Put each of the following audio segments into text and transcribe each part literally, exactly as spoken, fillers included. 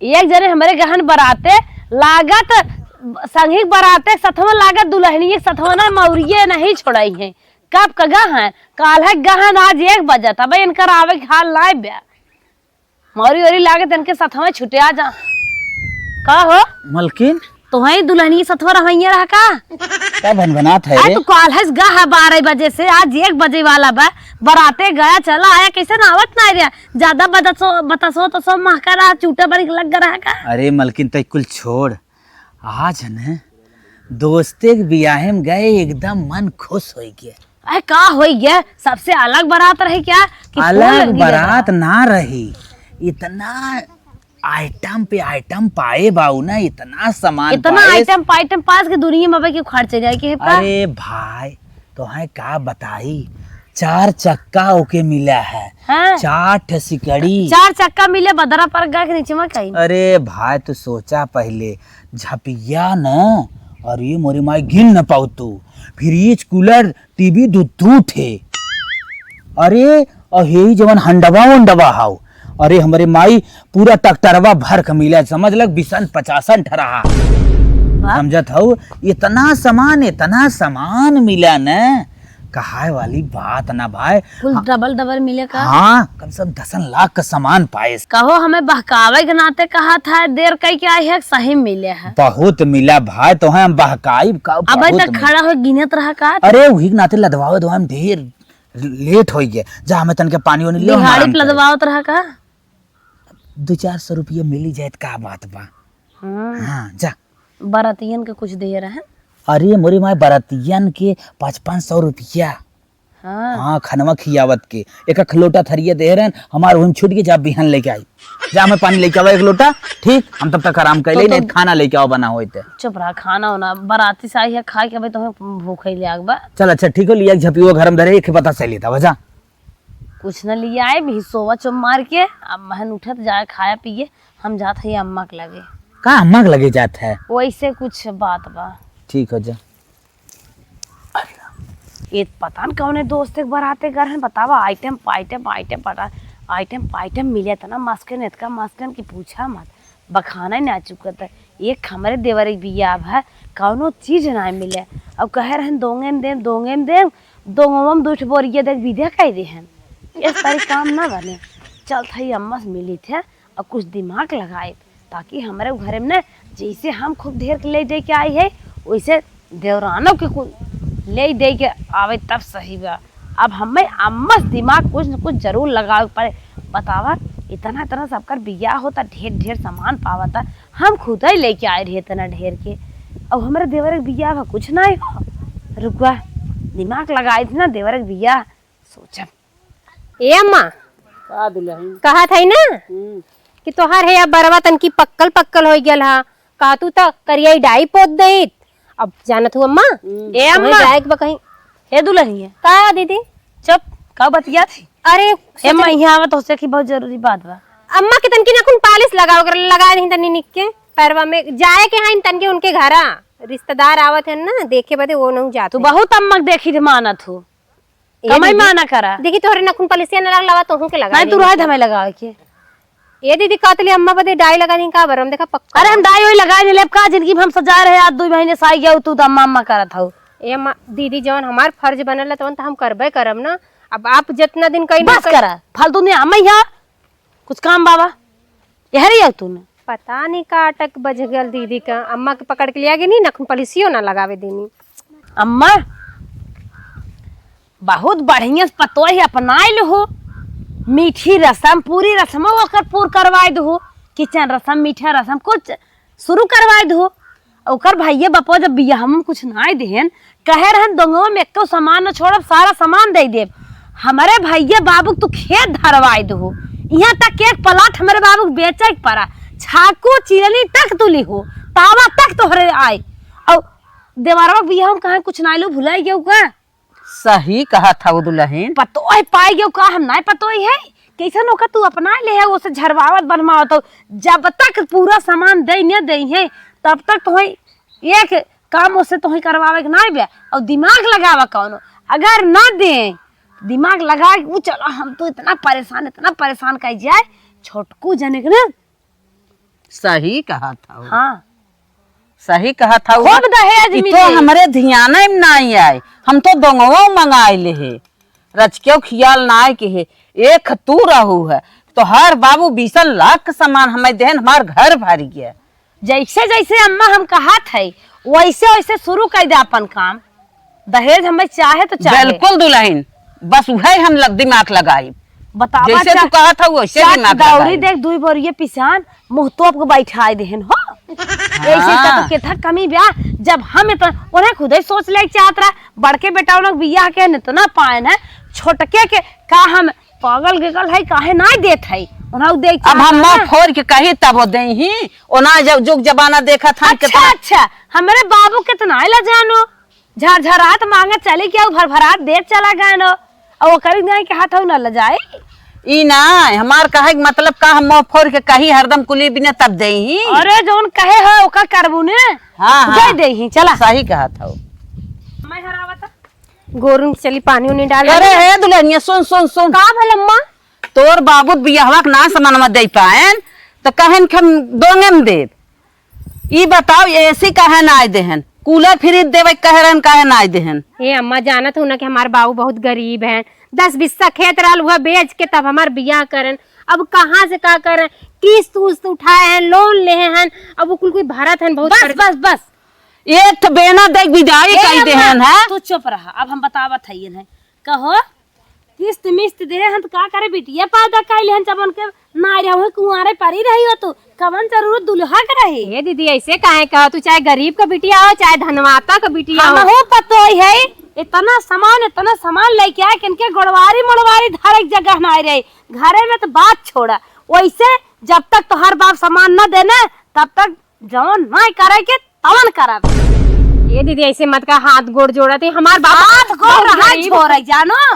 एक जने हमरे गहन बराते लागत, संघिक बराते सथवा लागत, दुलहनिये सथवा ना मौरिये नहीं छोड़ाई है। कब का गहन, काल्हे गहन, आज एक बजत, अब इनकर आवे के हाल नाय बे। मौरी ओरी लागत इनके सथवा छुटे आ जा। का हो? मलकिन? तोहई दुलहनिये सथवा रहवइया रहा का? का भनभनात है अरे रे? तू काल्हे से गहा बारह बजे से, आज एक बजे वाला बा। बराते गया चला आया, कैसे ना आवत ना रे? ज्यादा बतसो, बतसो तो सो महका रहा, चूटा बड़ी लग रहा का? अरे मलकिन, तै कुल छोड़। आज है न, दोस्ते के बियाहे में गए, एकदम मन खुश होइ गया। अरे का होइ गया? सबसे अलग बरात रही क्या? कि अलग फूल लगी बरात रहा? ना रही, इतना आइटम पे आइटम पाए बाऊ ना, इतना सामान इतना पाए। आइटम पाइटम पास के दुनिया में भाई के खर्चे जाए के है का? अरे भाई, तोहे का बताई, चार चक्का ओके मिला है। हाँ। चार ठे सिकड़ी। चार चक्का मिले बदरा पर गा के नीचे में कहीं। अरे भाई, तू सोचा पहले, झपिया न, अरे मोरी माई, गिन न पाऊ तू। फ्रिज, कूलर, टीवी दू दू ठे। अरे, अ हेई जवन हंडवा उंडवा हाउ, अरे हमरे माई, पूरा ट्रैक्टरवा भर के मिला, समझ लग बीसन पचासन ठरहा। वाह। समझत हऊ, इतना सामान, इतना सामान मिला न, कहाए वाली बात ना भाई। कुल हाँ। डबल डबल मिले का? हाँ, कम से कम दसन लाख का सामान पाए। कहो, हमें बहकावे के नाते कहा था, देर कई के आई है, सही मिले है। बहुत मिला भाई, तोहे हम बहकाई का, अब बहुत तक मिला। खड़ा हो गिनत रहा का? अरे वही के नाते लदवावे दो हम ढेर लेट होइ गया। जा, हमें तनके पानी वानी ले, हम दिहाड़ी आराम पे करे। लदवावत रहा का? दो चार सौ रुपया मिली जाए त का बात बा? हाँ। हाँ, जा। बरातियन के कुछ दे रहे। अरे मोरी माई, बरातियन के पाँच पाँच सौ रुपया। हाँ। हाँ, खनवा खियावत के। एक एक लोटा थरिया दे रहे, हमार वही छूट के, जा बिहान लेके आई। जा, हमें पानी लेके आवा एक लोटा, ठीक? हम तब तक आराम कर तो ले, तो नहीं खाना लेके आओ बना होते। चुप रहा, खाना होना, बराती से आई है, खाए के भाई तुम्हें भूख ही ले आग बा। चल अच्छा, ठीक हो, लिया झपियो घर में धरे, एक पता से लेता, जा। कुछ न लियाइब, हिस्सोवा चुप मार के, अब महन उठत जाए खाया पिए, हम जात हई अम्मा के लगे। का अम्मा के लगे जात है? वैसे कुछ बात बा। ठीक हो जा। ये पता न कौने दोस्त के बराते घर हैं, बतावा, आइटम पाइटम, आइटम पटा, आइटम पाइटम मिले इतना मस्कन, इतना मस्कन कि पूछा मत। बखाना ही ना चुकत है। एक हमरे देवर एक बियाह भा कौनो चीज ना मिले। अब कहे रहन दोंगे में देम, दोंगे में देम, दोंगवा में दो ठो बोरिया देख विदा कह देहन। इस तरह काम ना बने। चल थई अम्मा से मिली थे और कुछ दिमाग लगाए, ताकि हमरे घरे में ना जैसे हम खूब ढेर के ले दे के आई है, वैसे देवरानों के कुल ले दे के आवे तब सही बा। अब हमें अम्मस दिमाग कुछ न कुछ जरूर लगावे के पड़े। बतावा, इतना इतना सबकर बियाह होता, ढेर ढेर सामान पावता, हम खुद ही लेके आए रहे इतना ढेर के। अब हमारे देवर के बियाह बा, कुछ नहीं हो। रुकवा, दिमाग लगाए थे ना देवर के बियाह, सोचब। ए अम्मा, का दुल्हन? कहत हई ना हम्म। कि तोहार है अब बरवा तनकी पक्कल पक्कल होइ गयल हा, का तू त करिया डाई पोत देत। अब जानत हूँ अम्मा, हम्म। ए अम्मा। जाए के बा कहीं। हे दुल्हनिया। का दीदी? चुप, का बतिया थी? अरे ए अम्मा, यहाँ आवा, तोहसे की बहुत जरूरी बात बा। अम्मा के तनकी नखुन पालिश लगाओ, लगा दही तनी निक के पैरवा में, जाए के हैं तनके उनके घरा, रिश्तेदार आवत है ना देखे बदे, वो नहीं जाते। तू बहुत अम्मा के देखी थे मानत हो। ए कमाई दीदी, माना करा। देखी तोहरे नखुन पलिसिया न लग लगा, तोहू के लगा नहीं, तू देनी रहे था। हमें लगावे के। ए दीदी, कहतली अम्मा बदे डाई लगा दी का बरम, देखा पक्का। अरे हम डाई ओई लगाए नहीं लेब का, जिंदगी में हम सजा रहे, आज दो महीने से आई गया तू तो अम्मा अम्मा करत हऊ। ए अम्मा, दीदी जवन हमार फर्ज बनल है तवन तो हम करबे करब ना। अब आप जितना दिन कहीं बस करा, फालतू नहीं, अम्मा यहाँ कुछ काम बाबा, यह रही है तू ना। पता नहीं का अटक बज गल दीदी का, अम्मा के पकड़ के लिया गई नहीं, नखुन पलिसियो ना लगावे देनी। अम्मा, बहुत बढ़िया से पतोह अपनाए लो हो। मीठी रसम, पूरी रसम ओकर पूर करवाए दो हो। किचन रसम, मीठा रसम, कुछ शुरू करवाए दो हो। ओकर भैया बपो जब बियाह में कुछ नाय देहन, कहे रहन, "दोंगवा में एको सामान न छोड़ब, सारा सामान दे देब।" हमरे भैया बाबू के तू खेत धरवाए दो हो। यहाँ तक के एक प्लाट हमरे बाबू के बेचे के पड़ा, छाकू चिलनी तक तू ली हो, तावा तक तोहरे आए। और देवरवा के बियाह में कहाँ कुछ नाय लो, भुलाई गयो का? सही कहत हऊ दुलहिन। पतोह पाई गयो का, हम नाय पतोह है? कैसन ओका तू अपना ले है, ओसे झरवावत बनवावत हो। जब तक पूरा सामान दे न दे है, तब तक तोहे एक काम ओसे तोहे करवावे के नाय बे। और दिमाग लगावा कौनो, अगर ना दे, दिमाग लगा के ऊ चला, हम तो इतना परेशान, इतना परेशान कर जाए, छोटकू जने के ना सही कहत हऊ। हाँ। सही कहत हऊ। खूब दहेज ई मिले। तो हमरे धियाने में नाई आए। हम तो दोंगवो मंगाए ले हे। रचकेउ खियाल नाई के हे। एक तू रहू है। तोहार बाबू बीसन लाख के सामान हमें देहन, हमार घर भर गया। जैसे जैसे अम्मा हम कहत है, वैसे वैसे शुरू कर दे अपन काम। दहेज हमें चाहे तो चाहे। बिल्कुल दुल्हन, बस उहे हम लग, दिमाग लगाई। बतावा जैसे चा-, तू कहत हऊ, वैसे चाट दिमाग दौरी लगाई। देख, दुई बोरिये पिसान, मुँह तोप के बैठाए देहन हो। हाँ। ऐसे का तो केथा कमी बा, जब हम इतना, उन्हें खुदे सोच ले चाहत रहा, बड़के बेटा उन्हें बियाह के इतना पायन है, छोटके के का हम पागल गिगल है, काहे नाई देत है? उन्हें देख अब हम चाहत मुँह ना। फोड़ के कही तब वो देही, ओना जब जुग जमाना देखत हन अच्छा, कितना अच्छा, हमरे बाबू कितना है ला जानो। झरझरात मांगे चली के, उ भरभरात देत चला गए न। और ओकरी गाय के हाथ न लजाए। ई ना, हमार कहे के मतलब का, हम मुँह फोड़ के कही हरदम कुली बिना तब देही। अरे जौन कहे हो ओका करबू ने। हाँ, हाँ। दे देही, चला। सही कहत हऊ। मैं हरावत। गोरू में चली पानी उनी डाल। अरे हे दुल्हनिया, सुन, सुन, सुन। का भल अम्मा? तोर बाबू बियाहवा के ना समनवा दे पाएन, तो कहन कि हम दोंगे में देब। ई बताओ, एसी काहे ना आए देहन, कूलर फ्रिज देवे के कहे रहन, काहे ना आए देहन? हे अम्मा, जानत हूँ ना कि हमार बाबू बहुत गरीब हैं, दस बिस्सा खेत रहल, वह बेच के तब हमार बियाह करन। अब कहाँ से का करन? किस्त उस्त उठाए हैं, लोन लेहे हैं, अब वो कुल कोई भरत हैं, बहुत बस, कर्ज- बस, बस। एक तो बेना देख विदाई ए कई अम्मा, देहन है। तू चुप रहा, अब हम बतावत है ये है। कहो, किस्त मिस्त दे हन त का करे, बिटिया पैदा कइले हन, जब उनके नाई रहे, कुंवारे परी रही हो तू, कवन जरूरत दुल्हा के रही? ए दीदी, ऐसे काहे कहा तू? चाहे गरीब का बिटिया हो, चाहे धनवाता का बिटिया हो। हमहू पतोई है, इतना सामान, इतना सामान लेके आए कि इनके गोड़वारी मोड़वारी धरे के जगह नाई रही। घरे में तो बात छोड़ा, वैसे जब तक तोहर बाप सामान न देना, तब तक जौन नाई करे के तवन करब। ए दीदी, ऐसे मत कहा, हाथ गोड़ जोड़त है, हमार बाप हाथ गोड़ बहुत रहा गरीब। छोड़, जानो।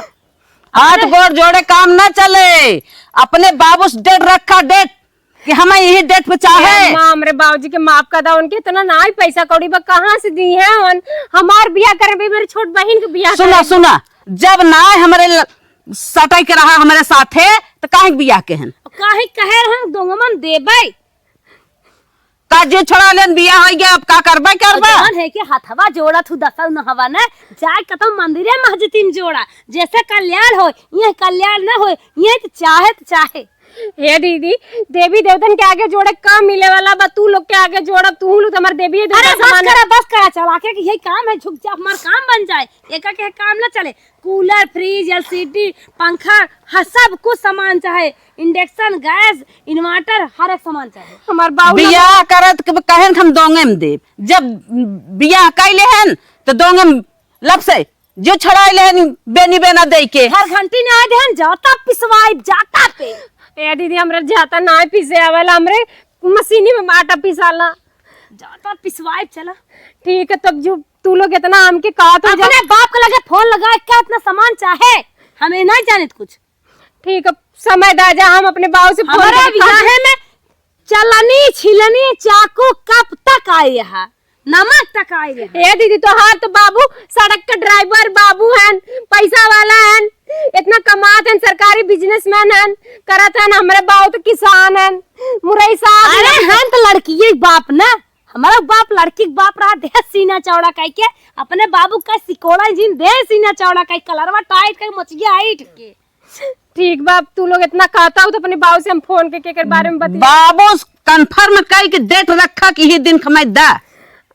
हाथ गोड़ जोड़े काम ना चले, अपने बाबू से डेट रखा, डेट कि हमें यही डेट पे चाहे। ए माँ, हमरे बाबूजी के माफ कर दा, उनके इतना ना ही पैसा कौड़ी बा, कहाँ से दी है उन? हमार बियाह करे बे, मेरे छोट बहिन के बियाह सुना, करे। सुना, जब ना हमरे ल-, सटाई के रहा हमरे साथे, तो काहे के बियाह के हन? काहे कहे रहन दोंगमन देबै? का जे छोड़ा लेन, बियाह हो गया, अब का करबे, करबे? जवन है कि हथवा जोड़ा थू दसौ न हवा न, जाए कतौ मंदिरे मस्जिद में जोड़ा, जैसे कल्याण हो, ये कल्याण न हो, ये तो चाहे तो चाहे। हे दीदी, देवी देवतन के आगे जोड़े का मिले वाला बा? तू लोग के आगे जोड़ब, तू लोग तो हमार देवी देवता अरे बस समान है। करा, बस करा, चला के कि यही काम है, झुक जा, हमार काम बन जाए, एका के काम न चले। कूलर, फ्रिज, एलसीडी, पंखा, हाँ, सब कुछ सामान चाहे, इंडक्शन, गैस, इन्वर्टर, हर एक सामान चाहे। हमार बाबू ना बियाह करत के कहेन हम दोंगे में देब। जब बियाह कइले हन, तो दोंगे में लब से जो छड़ाइले हन, बेनी बेना दे के। हर घंटी ना आए देहन, जाता पिसवाई, जाता पे। ए दीदी, हमरा जाता ना पिसे आवेला, हमरे मशीनी में आटा पिसाला। जाता पिसवाई, चला। ठीक है, तब जो तू लोग इतना हमके कहत हो जा। अपने बाप के लगे फोन लगाए, क्या इतना सामान चाहे? हमें नहीं जानित कुछ। ठीक है, समय दा जा, हम अपने बाबू से फोन हमारे करके कह बियाहे में चलनी, छिलनी, चाकू कब तक आई है? नमक तक आई है। ए दीदी, तोहार तो बाबू सड़क के ड्राइवर बाबू हन, पैसा वाला हन, इतना कमात हन, सरकारी बिजनेसमैन हन, करत हन, हमरे बाबू तो किसान हन, मुरई साहब अरे हन। हन तो लड़की के बाप ना, हमारा बाप लड़की के बाप रहा, देह सीना चौड़ा कह के, अपने बाबू का सिकोड़ा जिन देह सीना चौड़ा कह के, कलरवा टाइट कह के, मोचिया हाइट के। ठीक बा, अब तू लोग इतना कहता हो तो अपने बाबू से हम फोन के, के, के बारे में बतिया। बाबू कन्फर्म कह के डेट रखा कि ही दिन खमाई दा।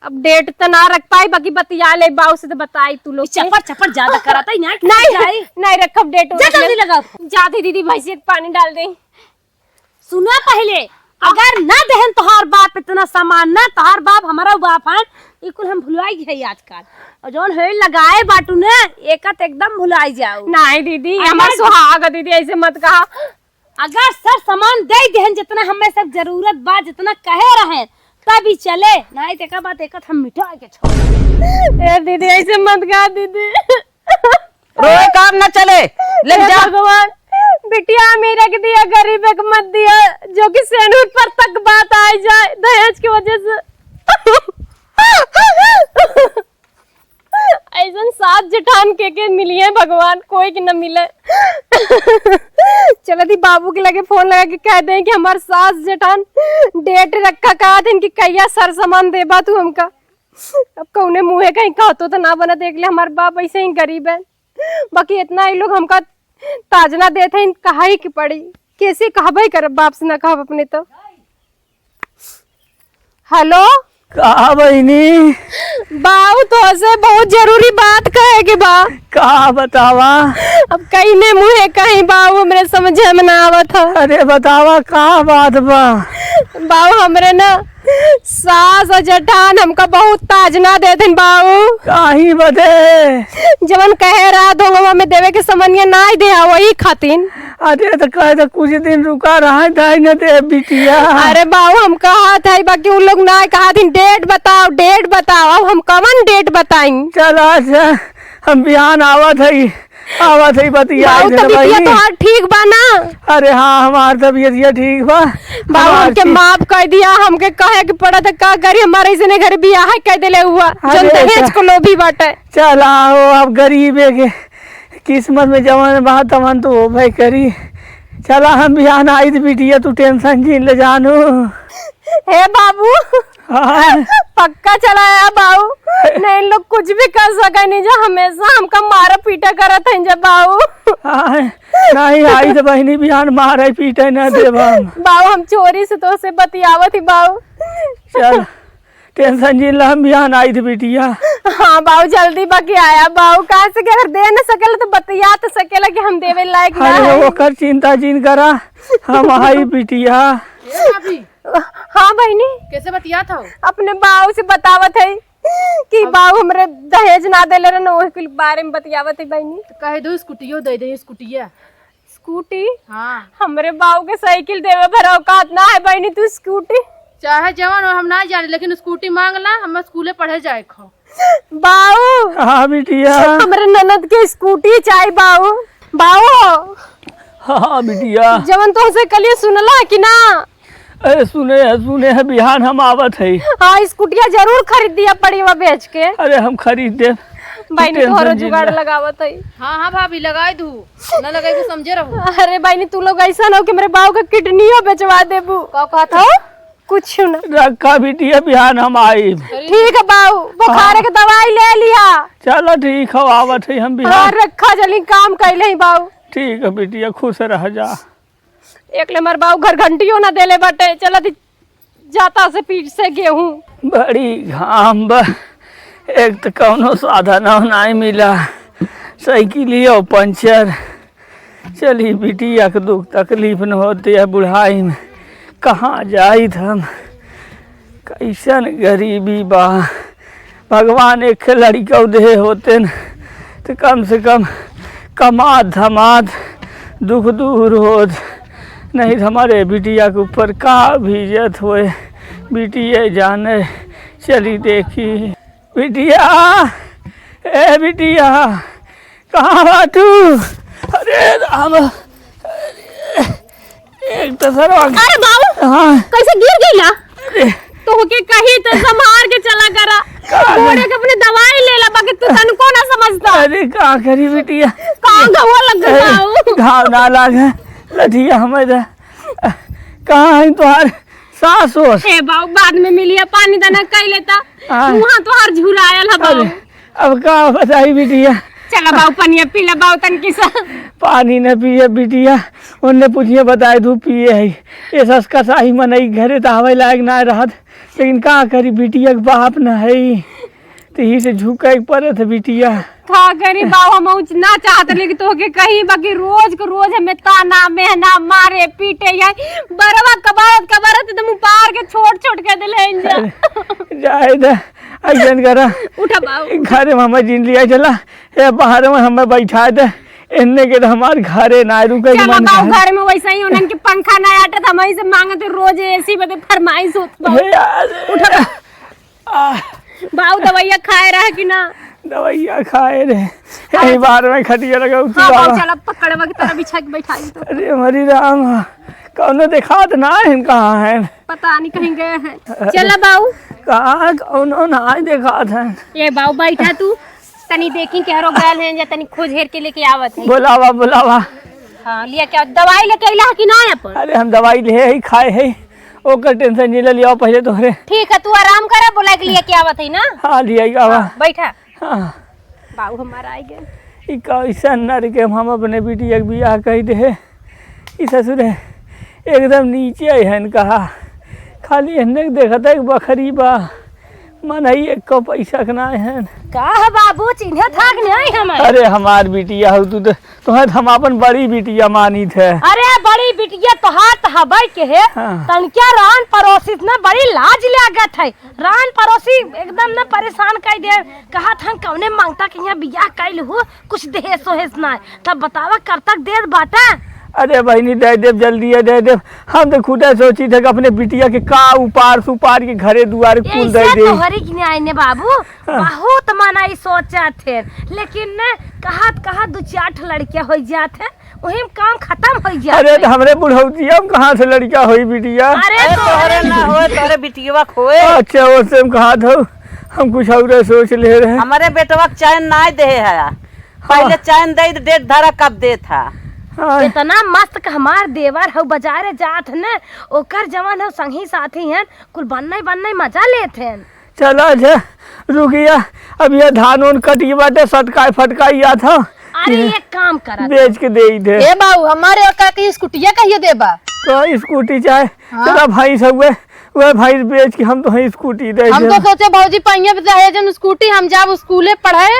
अब डेट तो ना रख पाई, बाकी बतिया ले बाबू से तो बताई तू लोग के। चपर चपर ज्यादा करता ही ना, नहीं, जाई। नहीं रखब डेट जा जल्दी लगाओ। जाती दीदी, भैंसिया के पानी डाल दे। सुना पहले, अगर ना देहन तोहार बाप इतना सामान, ना तोहार बाप, हमारा बाप हन, ई कुल हम भुलवाई गए आजकल। और जौन है लगाए बाटू ना, एका त एकदम भुलाई जाऊ। नहीं दीदी, अगर हमार सुहाग दीदी, ऐसे मत कहा। अगर सब सामान दे देहन, जितना हमें सब जरूरत बा, जितना कहे रहे, तब ही चले, नहीं तो एका बात एक हम मिटा के छोड़। ए दीदी, ऐसे मत कहा दीदी। रोए काम न चले, ले हे जा। भगवान, बिटिया अमीर के दिया, गरीब के मत दिया, जो कि सेनूर पर तक बात आ जाए दहेज की वजह से। ऐसन सास जेठान के के मिली है भगवान, कोई के न मिले। चलत ही बाबू के लगे फोन लगा के कह दें कि हमार सास जेठान डेट रखा, कहा दिन कि कहिया सर सामान देबा तू हमका। अब कौने मुँहे कहीं कहतो तो ना बना, देख ले हमार बाप ऐसे ही गरीब है, बाकी इतना ही लोग हमका ताजना देत हैं, कहा ही के पड़ी, कैसे कहबे करब, बाप से ना कहब अपने तो। हेलो। का बहिनी? बाऊ, तोहसे बहुत जरूरी बात कहे के बा। का बतावा? अब कहीं ने मुँहे कहीं बाऊ, हमरे समझे में ना आवत ह। अरे बतावा, का बात बा? बाऊ, हमरे ना सास और जेठान हमका बहुत ताजना देथिन बाऊ। काहे बदे? जवन कहे रहा धोंगवा में देवे के समनिया नाई दे, वही खातिन। अरे त कहे त कुछ दिन रुका रहा, दाई न दे बिटिया। अरे बाऊ, हम कहत है, बाकी उ लोग ना कहत हिन, डेट बताओ, डेट बताओ। अब हम कवन डेट बताई? चल अच्छा, हम बिहान आवत है, आवत है बतिया बाऊ। तबियतिया तोहार ठीक बा ना? अरे हाँ, हमार तबियतिया ठीक बा। बाऊ, हमार हमके ठीक। माफ कर दिया, हमके कहे के पड़त है, का करी, हमारे ऐसे घर बियाह है कह देले हुआ, अरे जन दहेज अच्छा। को लोभी बाटे। चल आओ, अब गरीबे के किस्मत में जवन बा तवन तो होबे करी। चला हम बिहान आई त बिटिया, तू टेंशन जिन ले जानू। हे बाबू, हाँ। पक्का चला आया बाऊ, नहीं लोग कुछ भी कर सके नहीं जा, हमेशा हमका मारा पीटा करत हैं जा बाऊ। हाँ, नहीं आई त बहिनी बिहान मारे पीटे न देब हम। बाऊ, हम चोरी से तोसे बतियावत ही बाऊ। चल। टेंशन जिन ला, हम बिहान आई थी बिटिया। हाँ बाऊ, जल्दी बाकी आया बाऊ, कहाँ से कि अगर दे न सकेला तो बतिया तो सकेला कि हम देवे लायक ना अरे है। ओकर चिंता जिन करा, हम आई बिटिया। ए भाभी, हाँ बहिनी। कैसे बतियात हो? अपने बाऊ से बतावत है कि अब बाऊ हमरे दहेज ना देले रहन, ओही के बारे में बतियावत है बहिनी। तो कह दो स्कूटियो दे दे, स्कूटिया। स्कूटी? हाँ। हमरे बाऊ के साइकिल देवे भर औकात ना है बहिनी, तू स्कूटी। चाहे जवन हो, हम ना जाने, लेकिन स्कूटी मांग ला, हम स्कूले पढ़े जाए खो। बाऊ, हाँ बिटिया। हमरे ननद के स्कूटी चाही बाऊ। बाऊ। हाँ बिटिया। जवन तोहसे कलिए सुनला कि ना? अरे सुने है, सुने है, बिहान हम आवत है। हाँ, स्कूटिया जरूर खरीद दिया पड़ीवा बेच के। अरे हम खरीद देब। बहिनी, तोहरो जुगाड़ लगावत है। हाँ, हाँ भाभी, लगाई दू। ना लगाई तो समझे रहो। अरे बहिनी, तू लोग ऐसा ना हो कि मेरे बाऊ का किडनियो बेचवा देबू। का कहत हो? हाँ? कुछ ना। रखा बिटिया, बिहान हम आइब। ठीक है बाऊ, बुखार हाँ। के दवाई ले लिया। चलो ठीक है, आवत है हम बिहान। हाँ, रखा जल्दी, काम कैले ही बाऊ। ठीक है बिटिया, खुश रह जा। एक ले हमार बाऊ घर घंटियो ना देले बाटे, चलत ही जाता से पीठ से गेहूँ। बड़ी घाम बा, एक त कौनो साधन नाई मिला, साइकिलियो पंचर। चली बिटिया के दुख तकलीफ न होते है बुढ़ाई में, कहाँ जाइत हम, कैसन गरीबी बा। भगवान एक लड़िका देहे होते न, तो कम से कम कमात धमात दुख दूर होत। नहीं तो हमारे बिटिया के ऊपर का बीजत होए, बिटिया जाने। चली देखी। बिटिया, ए बिटिया, कहाँ बा तू? अरे राम, अरे, एक तो सरवा। अरे बाबू, हाँ। कैसे गिर गईला? अरे। तोहके कही तो संभार के चला करा। का गोड़े के अपने दवाई ले ला, बाकी तू तनको ना समझता। अरे का करी बिटिया? कहाँ घाव लग गया अरे, बाबू? घाव ना लागे। लठिया हमें दे। कहाँ है तुम्हारे सास ओस? ए बाऊ, बाद में मिलिया, पानी दाना कई लेता। हाँ। मुँह तोहार झुरायल ह बाऊ। अरे, अब का बताई बिटिया? चला बाऊ, पनिया पी ला बाऊ तनकी सा। पानी न पिए बिटिया, उनने पूछिए बताए दू पिए है। ये ससका साही मनई घरे त आवे लायक ना रहत, लेकिन का करी बिटिया के बाप न है। त यही से झुके के पड़त है बिटिया। का करी बाबू, हम उ ना चाहत लेकिन तोहके कहीं बाकी रोज के रोज हमें ताना मेहना मारे पीटे है। बरवा कबारत कबारत एकदम उपार के छोट छोट कर देले हैं जा। अरे, जाए दे, अइसन करा। उठा बाबू। घर में हमें जिन लिया चला, ए बाहर में हमें बैठा दे। इन्ने के तो हमार घरे ना रुके के चला मन बाबू, करे। घर में वैसे ही उन्हन के पंखा ना आटत, हम ऐसे मांगत रोज एसी बदे फरमाइश होत बाबू। हे यार। उठा बाबू। आह। बाऊ दवाइया खाए रहा कि ना? दवाइया खाए रहे। हाँ। यही बार में खटिया लगा उठी हाँ, बाबा। बाबू, चला पकड़वा की तरह बिछा के बैठा दी तो। अरे हमारी राम, कौनो देखात ना है, कहाँ है? पता नहीं कहीं गए हैं। अरे। चला बाऊ। कहाँ, कौनो ना देखात है। ये बाऊ बैठा तू, तनी देखी केहरो गयल है या तनी खोज हेर के लेके आवत है। बुलावा, बुलावा। हाँ, लिया क्या दवाई लेके अइला है कि ना अपन? अरे, हम दवाई ले ही खाए है, ओकर tension नहीं ले लिया पहले तोहरे। ठीक है, तू आराम कर, बोला के लिए क्या बात है ना? हाँ, लिया ही आवा। हाँ, बैठा। हाँ। बाबू हमारा आ गए। ई कैसन नर के हम अपने बिटिया के बियाह कह दे है। ई ससुर है, एकदम नीचे है इनका। खाली इन्हें देखता है बखरी बा। मन है एक को पैसा के ना है। का है बाबू, चिन्हत हा कि नहीं हमें? अरे हमार बिटिया हो तू तो, तुम्हें तो हम अपन बड़ी बिटिया मानी थे। अरे बड़ी बिटिया तोहार तो हबै के है, हाँ। तनकिया रान परोसित न बड़ी लाज लागत है। रान परोसी एकदम न परेशान कर दे, कहत हन कौने मंगता के यहाँ बियाह कैल हु, कुछ दहेज सोहेज ना है, तब बतावा कब तक देत बाटा? अरे बहिनी, दे देब, जल्दी है, दे देब। हम तो खुदे सोची थे कि अपने बिटिया के का उपार सुपार के घरे दुआरे कुल दे ऐसे दे। तोहरी के न्याय ने बाबू, हाँ। बहुत मना ई सोचा थे, लेकिन न कहत कहत दो चार ठो लड़कियां हो जात है, वही में काम खत्म हो जात अरे है। तो हमरे बुढ़ौतिया में कहाँ से लड़का होई बिटिया? अरे अरे तोहरे तोहरे ना होए, तोहरे बिटिया होए। अच्छा, वो से हम कहा था, हम कुछ और सोच ले रहे। हमरे बेटवा के चैन ना दे है। हाँ। पहले चैन दे दे, डेट धरा कब देत हा। हाँ। इतना मस्त क हमार देवर हउ बाजारे जात न, ओकर जवन हउ संगी साथी हन, कुल बन्नई बन्नई मजा लेत हन। चला अच्छा, रुकिया, अब ये धान उन कट के बाटे, सटकाए फटकाई आत हौ। अरे, एक काम करा बेच के दे ही दे। ए बाऊ, हमारे और का की स्कूटिया कहिए देबा? तो स्कूटी चाहे हाँ। तेरा भाई सब हुए, वह भाई बेच के हम तो ही स्कूटी दे हम दे। तो सोचे भौजी पाइए दहेज में स्कूटी, हम जाब स्कूले पढ़े,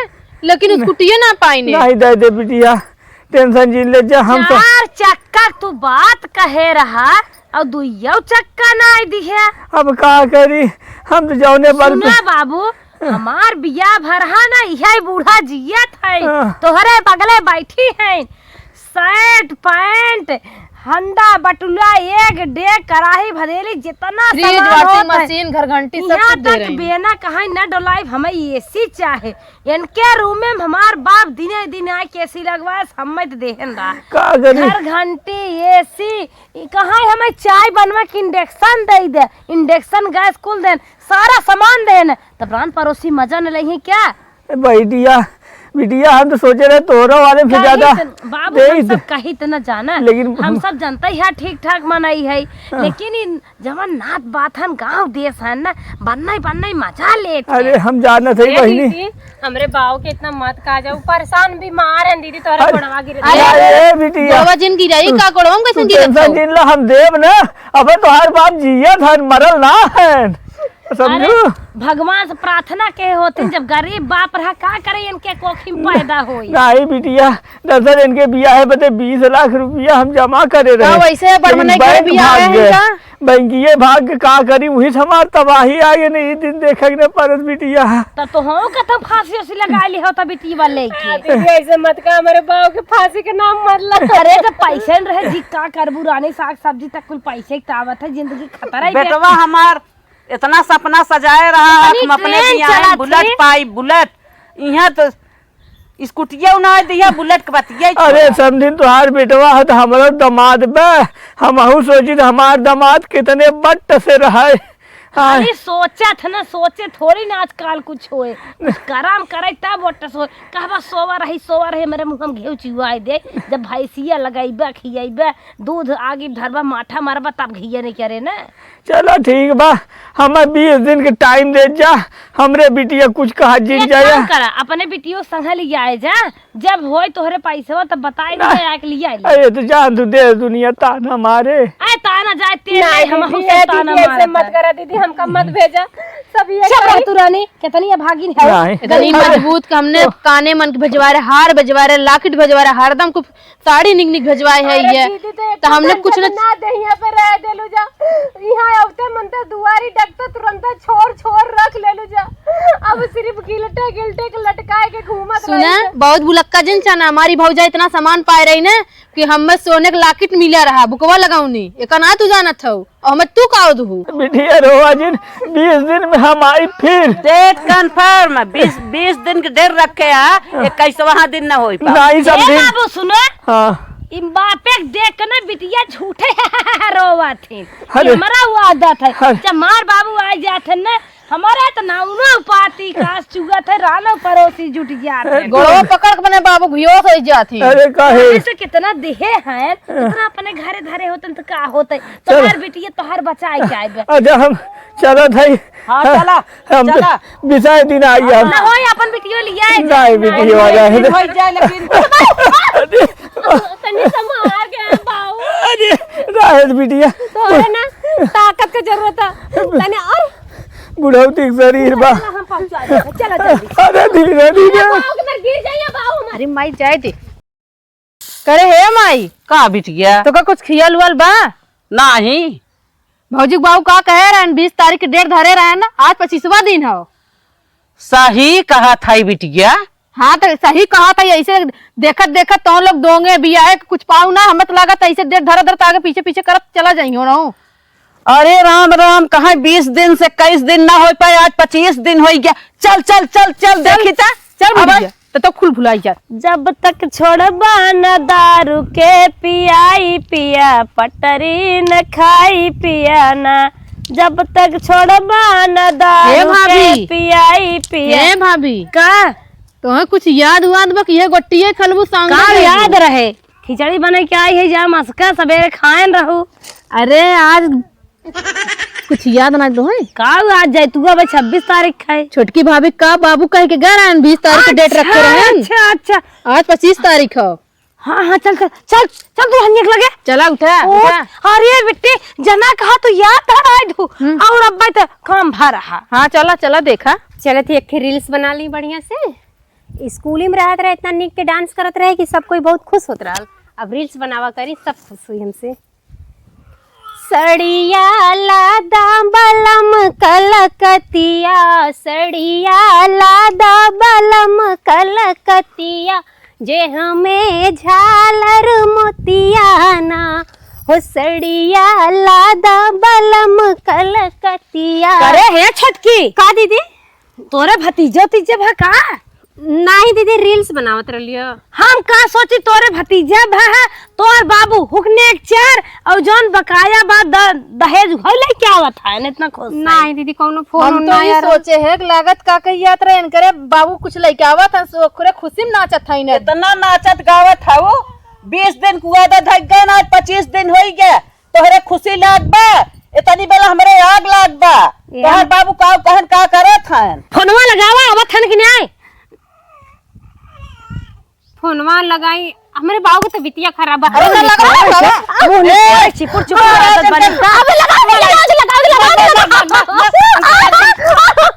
लेकिन न-, स्कूटिये ना पाइने। नहीं दे दे बिटिया, tension जिन ले जा, हम तो चार चक्कर तू बात कहे रहा और दुइयो चक्कर ना दिहे। अब का करी, हम तो जौने बल पे सुना बाबू, हाँ। हमार बियाह भरहा ना, इहे बूढ़ा जियत है, हाँ। तोहरे बगले बैठी है, शर्ट पैंट, हंडा बटुला, एक डेग, कराही भदेली, जितना फ्रिज, सामान होत है, मशीन, घर घंटी, सब यहाँ कुछ दे तक रही। बेना कहाँ न डोलाइब, हमें एसी चाहे। इनके रूम में हमार बाप दिने दिन आए के एसी लगवाए, हमें तो देहन रहा। का करी? घर घंटी, एसी, ई कहाँ है, हमें चाय बनवा के इंडक्शन दे दे, इंडक्शन गैस कुल देन, सारा सामान देन, तब रान परोसी मजा न लेही क्या? ए, बिटिया, बिटिया, हम तो सोचे रहे तोहरा वाले से कहित ज्यादा न-, बाबू, दे हम ही सब दे। कहित न जाना, लेकिन हम हम सब जनता ही है, ठीक ठाक मनई है, हाँ। लेकिन इन जवन नात बात हन, गाँव देश हन ना, बन्नई बन्नई मजा लेत अरे, है। हम जानत है ए बहिनी। दीदी, हमरे बाव के इतना मत कहा जाओ, परेशान भी मार हैं दीदी, तोहरे अरे, गोड़वा गिरे। अरे, अरे, ए बिटिया, गोड़वा जिन गिराई, तू, का गोड़वा में कैसे तू गिरत tension हो? जिन ला, हम देब ना, अबे तोहार बाप जियत हन, मरल ना हन। समझू? अरे, भगवान से प्रार्थना के होते, जब गरीब बाप रहा, का करे इनके कोखी में पैदा होई? नहीं बिटिया, दरअसल इनके बियाह है बते बीस लाख रुपया हम जमा करे रहे। का वैसे बड़ लेकिन मनई के बैंक बियाह भाग है गए। इनका? बैंकिये भाग के का करी, वही से हमार तबाही आ गई, नहीं दिन देखे के न परत बिटिया। तब तो हम कतम फांसी उसी लगा ली होता बिटिया लेके। हाँ, दीदी, ऐसे मत कहा, हमारे बाबू के फांसी के नाम मत ला। अरे, जब पैसे न रहे जी, का करबू रानी, साग सब्जी तक कुल पैसे के तावत है, जिंदगी खतरा ही बेटवा हमार इतना सपना सजाए रहा, इतनी हम अपने ट्रेन बियाह में चलत बुलेट है। पाई, बुलेट। इहाँ तो स्कूटिया ना दिया, बुलेट के बतिया ही अरे छोड़ा। समधिन, तोहार बेटवा है तो हमरो दामाद बे। हमहू सोची तो हमार दामाद कितने बट्ट से रहे। हाँ। अरे सोचत है ना, सोचे थोड़ी ना आजकल कुछ होए। कुछ करम करे तब बट्ट से होए। कहबा सोवा रही, सोवा रही, मेरे मुँह में घिउ चिहुआई दे। जब भैंसिया लगैबे, खियैबे, दूध आगे धरबा, माठा मारबा, तब घिया नहीं करे ना। चला ठीक बा, हमें बीस दिन के टाइम दे जा, हमरे बिटिया कुछ कहा जिन एक जाया। काम करा, अपने बिटियो संगे ले आए जा, जब होई तोहरे पैसवा तब बताई ना। दिया, आके ले आई। अरे तो जान तू, देश दुनिया ताना मारे। आए ताना जाए, तेल नहीं, नहीं, हम दीदी, सब ए ताना दीदी, ऐसे मारत मत है। करा दीदी, हमका मत भेजा, सब ये चुप रह करी। तू रानी, कितनी अभागिन है। नहीं। इतनी अरे, मजबूत का हमने तो काने मन के भेजवा रहे, हार भेजवा रहे, लाकिट भेजवा रहे, हरदम कुछ साड़ी निक निक भेजवाए है अरे ये। दीदी, तो तो हमने कुछ न ना दे, यहाँ पे रह देलू जा। यहाँ अवते मनते दुआरी डकते तुरंते छोर छोर रख लेलू जा। अब सिर्फ गिलटे गिलटे के लटकाए के घूमत सुना, रही। बहुत बुलक्का जिन चना, हमारी भौजा इतना सामान पाए रही ना कि हमें सोने के लाकिट मिला रहा, बुकवा लगाऊनी, एका ना तू जानत हऊ। और हमें तू का दुहू? बिटिया रोवा जिन, बीस दिन में हम आई फिर। डेट कन्फर्म, बीस, बीस दिन के डेट रखे है, इक्कीसवाँ दिन न होई पावे। नहीं ए समझी। बाबू सुनो, हाँ। ई बापे के देख के ना बिटिया झूठे रोवत है। अरे। हमरा वो आदत है। अरे। जब मार बाबू आ जात है ना, हमारा तो नाउनो पाती कास चुगत है, रानो पड़ोसी जुट जात है। गोड़वा पकड़ के अपने बाबू बेहोश होइ जात ही। अरे काहे? ऐसे कितना देहे हैं, इतना अपने घरे धरे होतन तो का होतै? चल। तोहार बिटिया तोहार बचाए के आइबे। अच्छा हम चलत है। हाँ, हाँ, चला, हम चला। बिसाए दिन आई हम। ना होई, अपन बिटियो लिया है। नहीं, बिटियो आ जाए। दिन होइ जाए, लेकिन अरे। तनी संभार के बाऊ। अरे, राहत बिटिया। तोहरे ना ताकत के जरूरत है। तनी और बुढ़ौती के शरीर बा। चला, हम पहुंचा देबे। चला जल्दी। अरे, धीरे, धीरे। बाऊ के मर गिर जाइए, बाऊ हमार। अरे माई, जाए दे। करे हे माई। का बिटिया? तोका कुछ खियल उयल बा? नाही। भौजी के बाऊ का कहे रहन, बीस तारीख के डेट धरे रहन, आज पच्चीसवा दिन हौ। सही कहत है बिटिया। हाँ, तो सही कहत है, ऐसे देखत देखत तो लोग दोंगे बियाहे के कुछ पाऊ ना, हमें तो लागत ऐसे डेट धरत धरत आगे पीछे पीछे करत चला जाइयो ना। अरे राम राम, कहाँ बीस दिन से इक्कीस दिन ना होइ पाए, आज पच्चीस दिन होइ गया। चल, चल, चल, चल, चल, देखी ता। चल अब बिटिया, तो, तो खुल भुलाई जा। जब तक छोड़बा न दारू के पियाई पिया, पटरी न खाई पिया ना। जब तक छोड़बा न दारू के भाभी। पियाई पिया। हे भाभी। का? तोहे कुछ याद वाद बा कि ये गोटिये खलबू सांग का में याद रहे? खिचड़ी बने के आई है, जा मस्का सबेरे खाएन रहू। अरे आज कुछ याद ना तो है? का आज जैतुआ भाई छब्बीस तारीख है। छोटकी भाभी का बाबू कह के गए रहन, बीस तारीख के डेट रखे रहन। अच्छा, अच्छा। आज पच्चीस तारीख हो। हाँ, हाँ, चल, चल, चल, चल, तू हन्नी के लगे। चला, उठा, ओ, उठा। अरे बिट्टी, जना कहा तू याद आ रहा है तू। हम्म। और अब भाई तो काम भा रहा। हाँ, चला, चला, देखा। चलत ही एक ठे reels बना ली बढ़िया से। स्कूल में रहत रहे, इतना नीक के dance करत रहे कि सब कोई बहुत खुश होत रहल। अब reels बनावा करी, सब खुश हुई हमसे। सड़िया लादा बलम कलकतिया, सड़िया लादा बलम कलकतिया, जे हमें झालर मोतिया ना, हो सड़िया लादा बलम कलकतिया। करे हे छोटकी। का दीदी? तोरे भतीजो तीजे भा का? नाही दीदी, reels बनावत रहलियो। हम का सोची तोरे भतीजा भा है, तोर बाबू हुकने एक चार और जौन बकाया बा द-, दहेज हो ले क्या आवत है, इतना खुश है। नाही दीदी, कौनो फोन हम तो ना ये यार। सोचे है कि लागत का कही यात्रा इनकरे बाबू कुछ लेके आवत है, सो ओकरे खुशी में नाचत है इन्हें। इतना नाचत गावत है वो, बीस दिन कुआदा धक गए ना, आज पच्चीस दिन हो ही गया। तोहरे खुशी लाग बा, इतनी बेला हमरे आग लाग बा। ए तोहर हम बाबू का कहन का करत हन? फोनवा लगावा, आवत हन कि नाय? फोनवा लगाई, हमरे बाबू के तो बिटिया खराब बा। अरे ना लगावा, लगावा। मुंह निकाल, ए, चिपुर, चिपुर अरे, करत बानी। अबे लगावा, लगावा, लगावा, लगावा।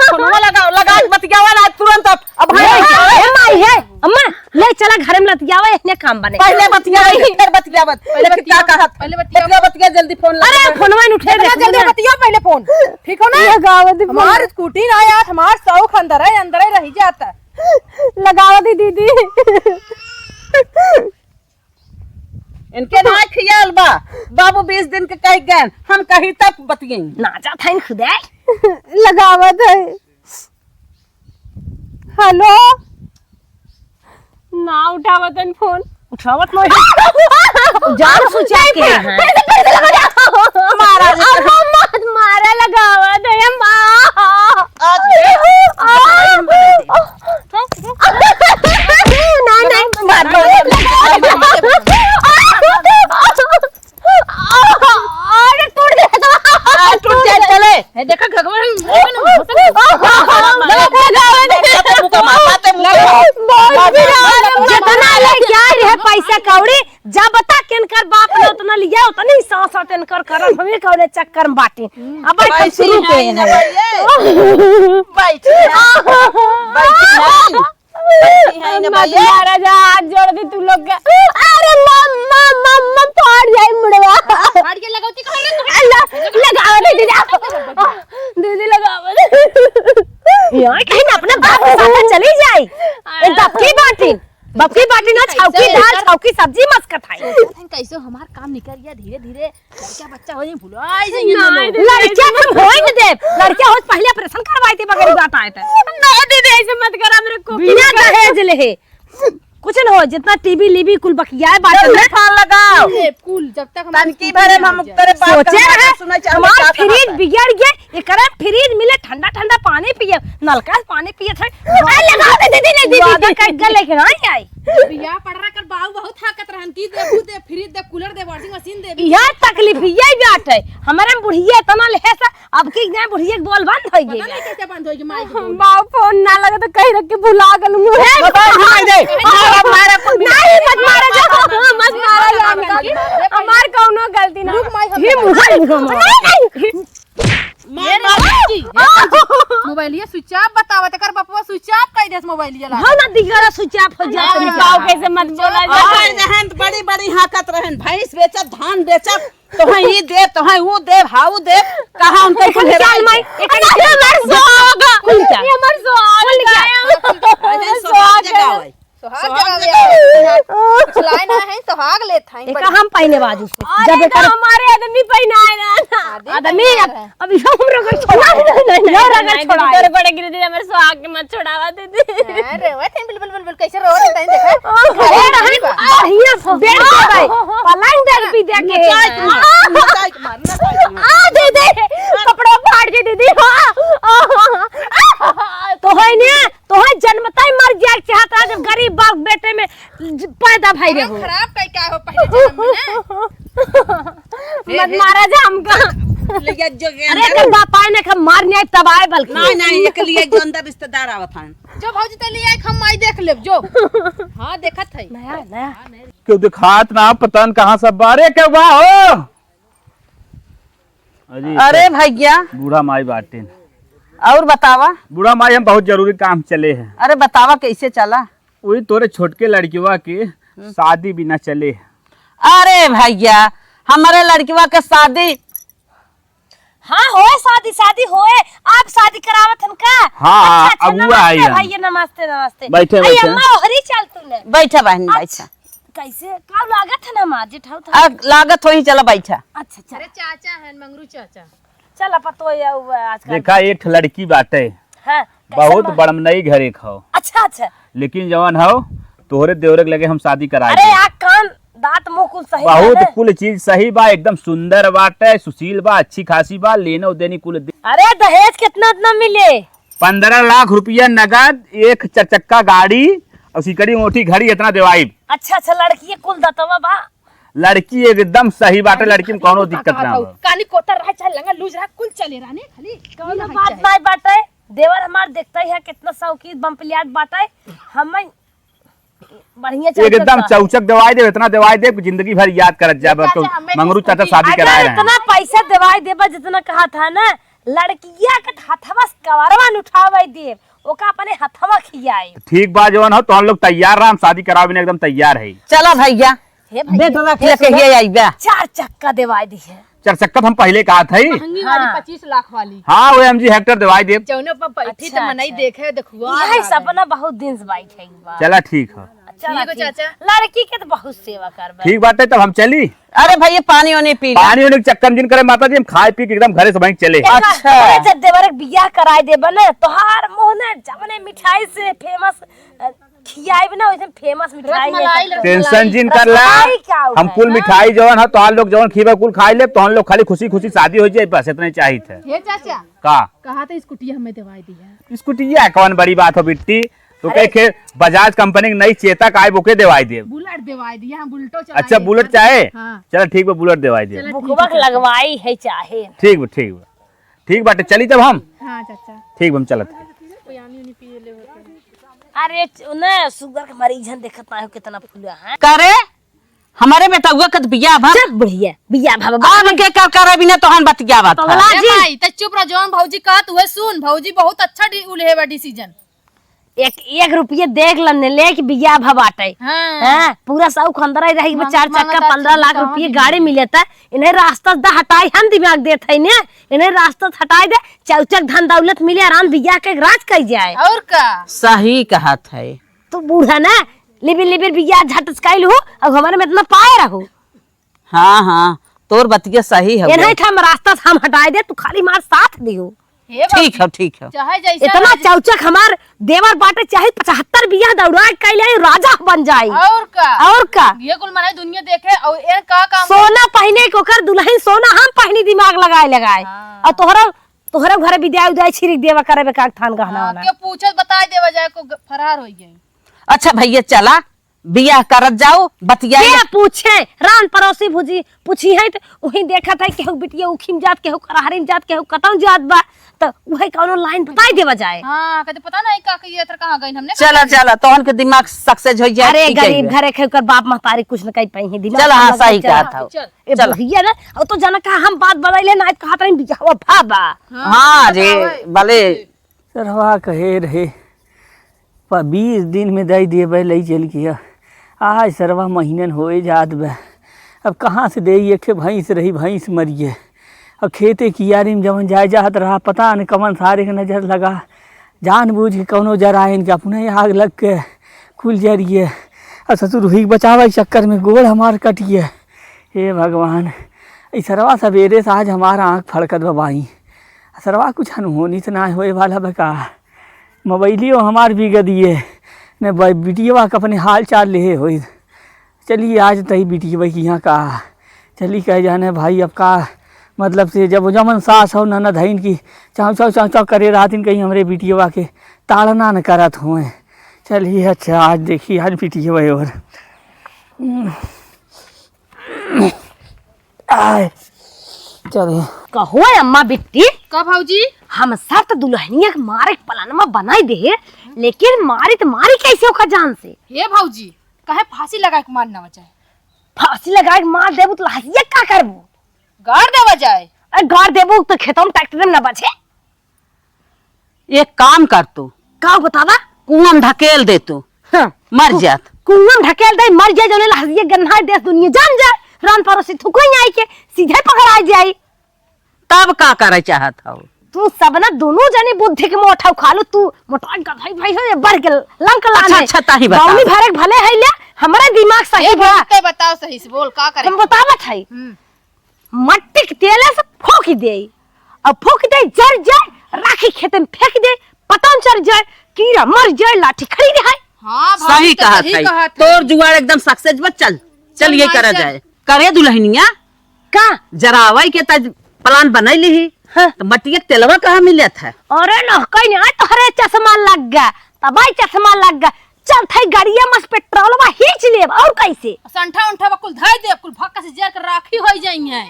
फोनवा लगावा, लगा के बतियावा ना तुरंत। अब ए, भाई, ए, माई है, अम्मा, ले चला घरे में लतियावा, इतने काम बने। पहले बतियावा, नहीं। फिर बतियावा। पहले लेकिन का बतियावा, कहत? पहले बतियावा। बतिया, बतिया, जल्दी फोन लगा। अरे, फोनवा नहीं उठे, इतना देखो जल्दी ना। बतियावा पहले फोन। ठीक हो ना? ये गावा दी फोन। हमार स्कूटी ना यार, हमार शौक अंदर है, अंदर ही रह जाता। लगावा दी दीदी। इनके ना खियाल बा, बाबू बीस दिन के कह गए, हम कही तब बतिये। ना जात है खुदे। लगावा दे। हेलो। ना उठावत हन फोन। उठावत नहीं। जान सोचा के हैं। पैसे, पैसे लगा दे। मारा जी। अम्मा, मत मारा, लगावा दे, अम्मा। आज आज नहीं, नहीं, मार, मार, मार। अरे, टूट गया तो। आ, टूट जाए, चले। ए, देखा, घगवा, लगा, लगा, लगा, लगा। जितना ले क्या रहे पैसा कौड़ी, जब तक इनकर बाप ने उतना लिया, उतनी सास इनकर करम, हमें कौने चक्कर में बाटी। अब बैठ, हम शुरू के हैं। बैठ, बैठ, बैठ। बैठी है ना मत भैया। मारा जा, हाथ जोड़ दी तू लोग के। अरे मम्मा, मम्मा, फाड़ जाए मुड़वा। फाड़ के लगावती कहाँ रे तू? अल्लाह, लगावा दे दीदी। दीदी लगावा दे। यहाँ कहीं ना अपने बाप के साथ चली जाए। ए, बपकी बाटी, बपकी बाटी ना, कैसे छौकी दाल, एकर छौकी सब्जी मस्का खाई। सोचत हन कैसे हमार काम निकल गया धीरे धीरे। लड़का बच्चा हो जाए, भुलाई जाइए ना नहीं, लोग। दीदी, लड़का ऐसे हम होई न दे। लड़का हो पहले operation करवाई थी, मगर बात आए थे। नहीं दीदी, ऐसे मत कर, हमरे को बिना दहेज ले। कुछ न हो, जितना टीवी लीवी कुल बकियाए बात चल, में। फोन लगाओ। ये कुल जब तक हमारे तनकी भरे में हम तेरे बात सोचे कहना रहे, सुना चाहते हमार क्या fridge कहता है? बिगड़ गए, एकरा fridge मिले ठंडा ठंडा पानी पिए, नलका से पानी पिए थे। अरे, लगाओ दे दीदी, नहीं दीदी। वादा कर के लेके ना आई। बियाह पड़ रहा कर बाऊ बहुत हाकत रहन, की देबू दे, फ्रिज दे, कूलर दे, वॉशिंग मशीन दे। यह तकलीफ यही बात है। हमारे में बुढ़िया इतना लेहे सा, अब की जाए बुढ़िया के बोल बंद होई पता गई। नहीं कैसे बंद होई कि माई के बोल। बाऊ फोन ना लगे तो कहीं रख के भुला गल मुझे। ए, मोबाइल घुमाई दे। मारा, मारा, कुल मिला। नहीं, मत मारा जा, मत मारा जा। हमार कौनो गलती ना। रुक माई, हम ये मुझे नहीं, नहीं। मार, मार, मार, मार। ये मोबाइलिया switch off बतावत, एकर बपवा switch off कई देस मोबाइलिया ला। हो ना दिगरा switch off हो जात अरे है। बाऊ कैसे मत बोला जा। और रहन बड़ी बड़ी हाकत रहन, भैंस बेचब, धान बेचब, तोहे ई देब, तोहे ऊ देब, हाऊ देब, कहाँ उनके कुल हेराई माई, गए? एकर हमार सुहाग। कुल क्या? ये हमार सुहाग। कुल क्या? अरे सुहाग सुहाग जगह है। है। सुहाग सुहाग जगह जगह है। है। कुछ लाए ना है, सुहाग लेत हैं, एका बड़ी। हम पहिने बाजू से। अरे जब तो एकर हमारे आदमी पहिनाए ना, ना। आदमी आदमी पहिनाए अब, है। अब यो हमरो को छोड़ा। नहीं, नहीं, नहीं, यो नहीं, रगड़ नहीं, छोड़ा दीदी, है। तोरे बड़े गिर दीदी, हमारे सुहाग के मत छोड़ावा दीदी। अरे, वो थे बिल्कुल, बिल्कुल, बिल्कुल, कैसे रो रहे हैं, देखा? अरे, रहन, बढ़िया से बेड पे भाई, पलंग बेड भी देखे। नचाई के मार, नचाई के मार, नचाई के मार। आ, दीदी, कपड़ा फाड़ के दीदी, हाँ। तो है ने, तो है जन्मता ही मर जाए के चाहत रहा, जब गरीब बाप बेटे में ज-, पैदा भाई अरे, रहो। खराब कई का हो पहले जन्म में ना? मत मारा जा हमका। ले जा जो अरे, अगर बाप आए ना, हम मार नहीं आए, तब आए बल्कि। नहीं, नहीं, एक लिए जो अंदर रिश्तेदार आवत हैं। जो भौजी ते लिए आए, हम माई देख लेब, जो। हाँ, देखत है। नया, नया। क्यों दिखात ना, पता न कहाँ सब बारे के बा हो? अरे, अरे भैया। बूढ़ा माई बाटिन। और बतावा? बूढ़ा माई, हम बहुत जरूरी काम चले हैं। अरे बतावा, कैसे चला? वही तोरे छोटके लड़किवा के हम्म। शादी बिना चले। अरे भैया, हमारे लड़किवा के शादी। हाँ, होए शादी, शादी होए। आप शादी करावत हन का? हाँ, अच्छा, अच्छा, अगुआ नमस्ते आई है। भैया, नमस्ते, नमस्ते। बैठे, आई बैठे। अम्मा, ओहरी चल तूने। बैठा बहन, अच्छा, बैठा। कैसे? का लागत है ना माँ, जेठाऊ था? आ, लागत होई, चला बैठा। अच्छा, अच्छा। अरे चाचा हैं, मंगरू चाचा। चल, अब तो ये हुआ आजकल। देखा, एक ठे लड़की बाटे। हाँ, कैसन बहुत बा? बड़मनई घर एक हौ। अच्छा, अच्छा। लेकिन जवन हौ, तोहरे देवरे के लगे हम शादी कराए अरे, देब। आ कान, दांत, मुंह कुल सही बहुत बा ना? कुल चीज सही बा, एकदम सुंदर बाटे, सुशील बा, अच्छी खासी बा, लेनो देनी कुल दे। अरे, दहेज कितना, इतना मिले? पन्द्रह लाख रुपया नगद, एक चार चक्का गाड़ी और सिकड़ी अंगूठी घड़ी, इतना देवाइब। अच्छा, अच्छा, लड़की कुल दतवा बा। लड़की एकदम सही बाटे, लड़की में कौनो दिक्कत ना हो। कानी कोतर रहे चाहे लंगा लूज रहे, कुल चले रहने, खाली कौनो बात नहीं बाटे। देवर हमार देखते ही है, कितना शौकीन बम्पलियाट बाटे। हम बढ़िया चाचा एकदम बा। चौचक देवाई देब, इतना देवाई देब कि जिंदगी भर याद करत जाब। चाचा, तो हमें मंगरू चाचा शादी कराए रहे हैं। इतना पैसा देवाई देबा जितना कहा था ना, लड़किया के हथवा से कवरवा न उठावे देब, ओका अपने हथवा खियाए। ठीक बा, जवन हो, तो हम लोग तैयार रहा, हम शादी करावे में एकदम तैयार है। चला भैया। हे भैया। बेटवा के ये कहिए आई बा। चार चक्का देवाई दी है। चार चक्का तो हम पहिले कहा था ही। महंगी वाली हाँ। पच्चीस लाख वाली। हाँ, वो एमजी हेक्टर देवाई देब। जौने पर बैठी अच्छा, तो मनई अच्छा। देखे, देखुआ यही लागे। सपना बहुत दिन से बैठे बा। चला ठीक है। चला ठीक हो ठीक। चाचा। लड़की के तो बहुत सेवा करबे। ठीक बात है, तब हम चली। अरे भैया, पानी वानी पी ले। पानी वानी के चक्कर में जिन करे माता जी, हम खाए पी के एकदम घरे से वहीं चले। अच्छा। अरे जब देवर के बियाह कराए देबे ना, तोहार मुंह ने जवने मिठाई से फेमस, अ, खियाइब ना, वैसे फेमस मिठाई है। रसमलाई, रसमलाई। टेंशन जिन कर ला। रसमलाई का हम है? कुल मिठाई जवन है, तोहार लोग जवन खीबा कुल खाई लेब, तोहन लोग खाली खुशी खुशी शादी हो जाए, बस इतने चाहित है। हे चाचा। का? कहा तो स्कूटी हमें देवाई दिया। स्कूटिया कौन बड़ी बात हो बिट्टी? तो अरे। कहे के बजाज कंपनी की नई चेतक आए, ओके देवाई देब। बुलेट देवाई दिया, हम बुलेटो चलाए अच्छा, हैं। बुलेट चाहे? हाँ। चला ठीक बा, बुलेट देवाई देब। चला ठीक बुकवा है, के चाचा। लगवाई है चाहे। ठीक बा, ठीक बा। ठीक बाटे, चली तब हम। हाँ चाचा। ठीक बा, हम चलत हैं। अरे च-, न, शुगर के मरीज हन, देखत ना हो कितना फूला है। करे? हमारे बेटउआ के त बियाह भा। चल बुढ़िया, बियाह भा, भा, अब के कर, कर बिना तोहन बतियावत है। पगला ए जी। माई, त चुप रह, जौन भौजी कहत उहे सुन। भौजी बहुत अच्छा डि-, उल्हे बा decision। एक, एक रुपये देख लन्ने ले कि बियाह भा बाटे। हाँ। हाँ, पूरा शौक अंदर ही रही, मांग-, चार चक्का, मांगत पन्द्रह लाख रुपये गाड़ी मिले त इन्हें रास्ता से हटाई, हम दिमाग देत है ने, इन्हें रास्ता से हटाई दे, चौचक धन दौलत मिले, आराम बियाह के राज कई जाए। और का? सही कहत है। तू बूढ़ा ना, लिबिर लिबिर बियाह झट से कइल हो, अब हमारे में इतना पाए रहो। हाँ, हाँ, तोर बतिया सही है। एनही ठाम रास्ता से हम हटाए दे, तू खाली हमार साथ दियो। हे ठीक बाबू, है, ठीक है। चाहे जैसा इतना राज- चौचक हमार देवर बाटे, चाहे पचहत्तर बियाह दौड़ा के ले राजा बन जाई। और का? और का? ये कुल मनाई दुनिया देखे, और एन का काम? सोना पहने के ओकर दुल्हन सोना हम पहनी, दिमाग लगाए लगाए। हाँ। और तोहरा तोहरे घरे बिदाई उदाई छिरिक देवा करे बे का थान गहना हाँ, होना। के पूछत बताई देवा जाए को ग-, फरार होइ गई। अच्छा भइया चला, बियाह करत जाओ, बतिया के पूछे, रान पड़ोसी भुजी पूछी है त उही देखत है केहू बिटिया उखिम जात, केहू करहरिम जात, केहू कतौ जात बा, त उहे कौनो लाइन बताई देवा जाए। हाँ, कदे पता नहीं का कहिए तर कहाँ गइन हमने चला, कहाँ चला, तोहन के दिमाग सक्सेस होइ जाए, अरे ठीक है गरीब बे। घरे के ओकर बाप महतारी कुछ न कहि पाई है, दिमाग चला, हाँ, हम लोग सही चला। कहत हौ। चल। ए चला। बुढ़िया ना, अब तो जाना का हम बात बदले ना, कहत रही बियाहवा भाबा। हाँ, हाँ, जे, बतावे। भले। सरवा कहे रहे, "प-, बीस दिन में दइ देबे, लइ चल किया।" आज सरवा महीनन होए जात बा। अब कहाँ से देई, एक ठे भैंस रही, भैंस मरिए। अब खेते कियारी में जवन जाए जात रहा, पता न कवन सारे के नजर लगा, जानबूझ के कौनो जराइन के अपने आग लग के कुल जरिए। अब ससुर हुई बचावे के चक्कर में गोड़ हमार कटिए। हे भगवान, ई सरवा सबेरे से आज हमार आँख फड़कत बा बाई। सरवा कुछ अनहोनी से ना होए वाला बा का? मोबाइलियो हमार बिग दिए, ने ब-, बिटियवा के अपने हाल चाल लेहे होई। चलिए आज तई बिटियवा के यहाँ का, चली कहे जाने भाई अब का, मतलब से जब जमन सास हो ननद हईन की चाव चाव चाव चाव करे रहतिन, कहीं हमरे बिटियवा के ताड़ना न करत होए। चलिए अच्छा आज देखी आज बिटियवा और आए, चले। कहो अम्मा बिट्टी, का भौजी? हम शर्त दुल्हनिया के मारे के प्लानमा बनाई दे, लेकिन मारी त मारी कैसे ओका जान से? हे भौजी, काहे फांसी लगाए के मार ना बचाए? फांसी लगाए के मार देबू त लहसिया का करबू? गाड़ देवा जाए। अरे गाड़ देबू त खेतों में ट्रैक्टर में ना बचे। एक काम कर तू। का बतावा? कुआं में ढकेल दे तू। हाँ। मर कु-, जात। कुआं में ढकेल दे, मर जाए, जौने लहरिया गन्हाए देश दुनिया जान जाए, रान पड़ोसी थुकई आई के सीधे पकड़ा जाई। तब का करे चाहत हौ? तू सब ना दोनों जने बुद्धि के मोठा उखा लो, तू मोटा गधई भाई हो, ये बढ़ के लंक लाने। अच्छा, अच्छा, ताही बता। बावनी भरे के भले है ले, हमारा दिमाग सही ए, बा। बोलते बताओ सही से, बोल, का करे? हम बतावत है। हम्म। मट्टी के तेले से फूंक दे, अब फूंक दे, जर जाए, राखी खेते में फेंक दे, पतंग चढ़ जाए, कीड़ा मर जाए, लाठी खड़ी रहे। हाँ, भाभी सही तो कहत सही है। कहत है। तोर जुगाड़ एकदम सक्सेस बा, चल, चल चल ये माई, करा चल। जाए। करे दुल्हनिया, का? जरावई के त प्लान बनाई ली ही, हाँ। त मटिया के तेलवा कहाँ मिलत है? अरे लहकई नहीं, आज तोहरे चश्मा लग गा, तबाई चश्मा लग गा, चल, थई गड़िया मस पेट्रोलवा हींच लेब, और कैसे? संठा उंठा बा कुल धई देब, कुल भक्का से जर के राखी होई जाई है।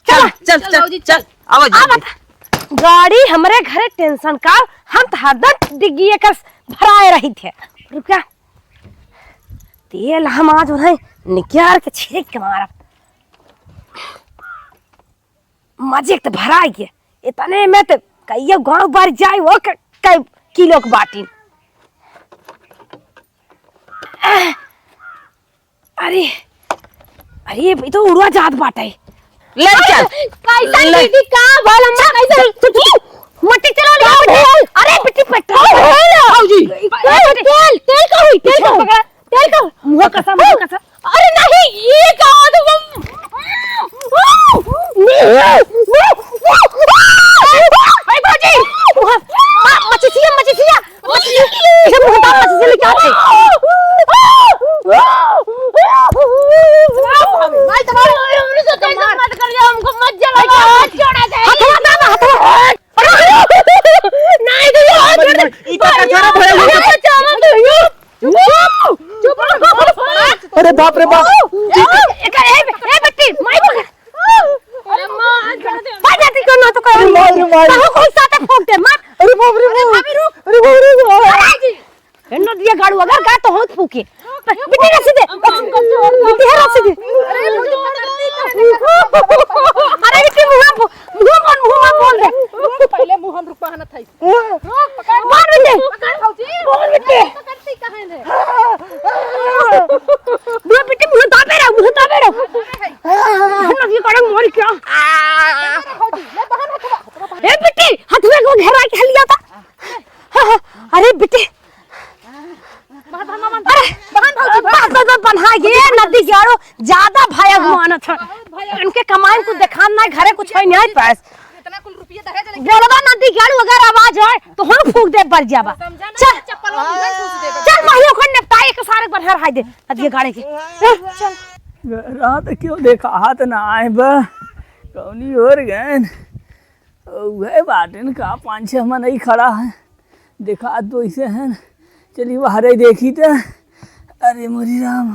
चल, चल, चल, चल, भौजी, चल। चल। आवा, आ जल्दी। बता, गाड़ी हमरे घरे टेंशन का, हम तो हरदम डिग्गी एकर भराए रही थे। रुक जा। तेल हम आज उन्हें निकाल के छिड़क के मारब। मजे के तो भराई के, इतने में तो कहियो गांव भर जाए वो क-, कई किलो के बाटी। अरे, अरे, ये तो उड़वा जात बाटे। ले चल। कैसन ले। दीदी, का भल अम्मा, कैसन? चल, चल, चल। मट्टी चला ले, का मट्टी। भल? अरे, बिट्टी पेट्रोल। का भल? भौजी। अरे, तेल, तेल का हुई? तेल का हुई? पकड़ा। तेल का हुई? मुंह कसा, मुंह कसा। अरे नहीं, ये का हो तुम? अरे भौजी, मुंह, मा-, मचिसिया, मचिसिया। ये मुंह ताप मत से लेके आते। भाई, तुम्हारे हमरे से कैसे मत करिए, हमको मत जलाइए, हाथ जोड़ा जाए। हथवा दाबा, हथवा। नहीं, नहीं, हाथ जोड़ दे। इतना कचरा भरा हुआ है। अरे, चावल दो, यो। चुप, चुप, चुप। अरे बाप रे बाप। ए, ए, ए, ए, बेटी, माई बोल। अरे माँ, आज कर दे। भाग जाती क्यों ना तो कर। अरे माई रे माई। कहाँ कोई साथे फूंक दे, मार। अरे बाप रे बाप। अरे भाभी रुक। अरे बाप रे बाप। अरे जी। हेन्ना दिया गाड़ू, अगर गा तो होत फूके। बिट्टी रस्सी दे। बिट्टी है रस्सी दे। अरे मुझे पकड़ नहीं कर। अरे बिट्टी मुँह, मुँह बोल, मुँह बोल दे। पहले मुँह हम रुक पहनत है। रुक, पकड़। मार बिट्टी। पकड़ भौजी। मार बिट्टी। पकड़ती कहाँ है? मुँह बिट्टी, मुँह दाबे रहो, मुँह दाबे रहो। हम लोग ये करेंगे, मोरी क्या? भौजी, ले बहन हथवा, हथवा पकड़। ए बिट्टी, हथवे को घेरा के हलिया था। हाँ, हाँ, अरे बिट्टी। अरे, बस, बस, बस, बन्हा गे, नदी के आड़ो ज्यादा भया मानत है। इनके कमाई कुछ देखान ना, घरे कुछ है नहीं पास। इतना कुल रुपया दहेज लेके गोलवा नदी के आड़ो अगर आवाज होय, तो हम फूंक दे बर जाबा। समझा ना, चल। चप्पलवा में घुस दे। चल, महियो खन निपटाई के सारे बन्हा रहाई दे, नदी गाड़े के। चल। रात क्यों देखा हाथ ना आए बा, कौनी ओर गए? उहे बाटेन का, पाँच छह मनई खड़ा है, देखा तो इसे है। चली बाहर ही देखी त। अरे मोरी राम।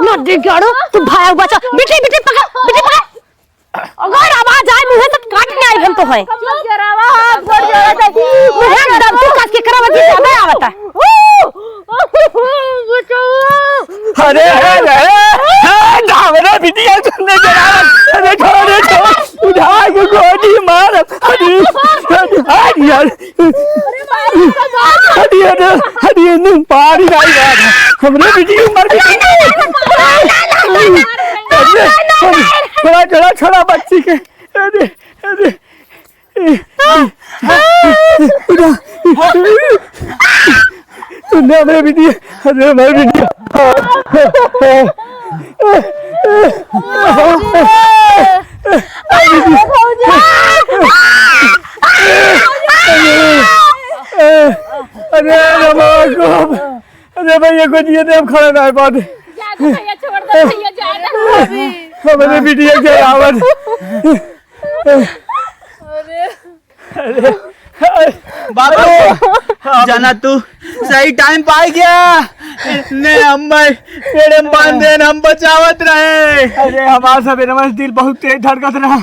ना देख जाड़ो, तू भाया बचा। बेटी, बेटी पकड़, बेटी पकड़। अगर आवाज आए मुँहे से काट के आई हम तो है। मुँहे दम तू काट के करा बची ज्यादा आवता। अरे, अरे, अरे, अरे, हमरे बिटिया सुनने जरा। अरे, छोड़, अरे, छोड़, उठा के गोली मार। अरे, अरे, अरे, यार। अरे, अरे, अरे, नहीं, पारी नहीं यार। हमरे बिटिया मर गई। अरे, छोड़ा, छोड़ा, छोड़ा बच्ची के। अरे, अरे। सुनने हमरे बिटिया, अरे हमरे बिटिया। अरे हमार बाप, अरे भैया को जिए दे, हम खड़ा ना पाते। जा दे भैया, छोड़ दे भैया, जा दे। हमरे बिटिया के आवत। अरे। अरे, अरे, बाबू, हाँ। जाना तू सही टाइम पे आ गया। ने हम भाई पेड़े में बांध देन, हम बचावत रहे। अरे, हमार सब एनमस दिल बहुत तेज धड़कत रहा।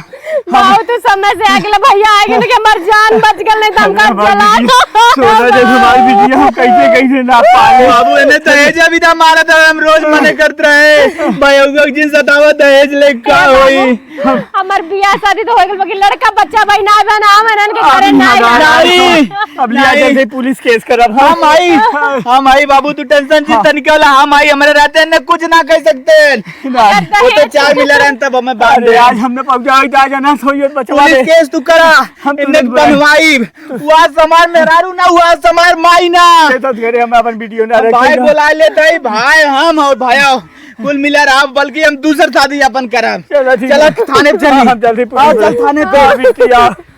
बहुत समय से आ गेला भैया, आ गेला कि हमार जान बच गल, नहीं तो हम अरे, हमार जला। बिटिया, सोना जैसे हमार बिटिया, हम कैसे, कैसे ना पाए। बाबू, एने दहेज अभी तो हमारा था, हम रोज मने करत रहे। भाई, अउआ जिन सतावा दहेज ले का ए बाबू, होई? हमार बियाह शादी तो हो गइल, बाकी लड़का बच्चा भाई ना बना, हम इनन के अब घरे ना ना, जाए। नहीं। अब लिया नहीं। जल्दी पुलिस केस करब हम। हम आई, हम आई बाबू, तू टेंशन जिन हाँ। तनिक वाला, हम आई, हमरे रहते ने कुछ ना कह सकते। ना। अगर वो तो दहेज चार मिला रहन तब हमें बांध अरे दे। आज हमने पहुंचा है, जा जाना, सोइए बचवा पुलिस दे। केस तू करा, हम इन्हें तुरंत बुलाएं। बनवाई। वो आज हमार मेहरारू ना, वो आज हमार माई ना। ये तो घरे हम अपन वीडियो ना हम रखें भाई ना। बुला लेते हैं, भाई हम और भाया। कुल मिला रहा, बल्कि हम दूसर शादी अपन करब। चलो, ठीक चलो, है। थाने पे चली। हाँ, हम जल्दी पुलिस हाँ, चल, बुलाएं। थाने पे। हाँ, बिटिया।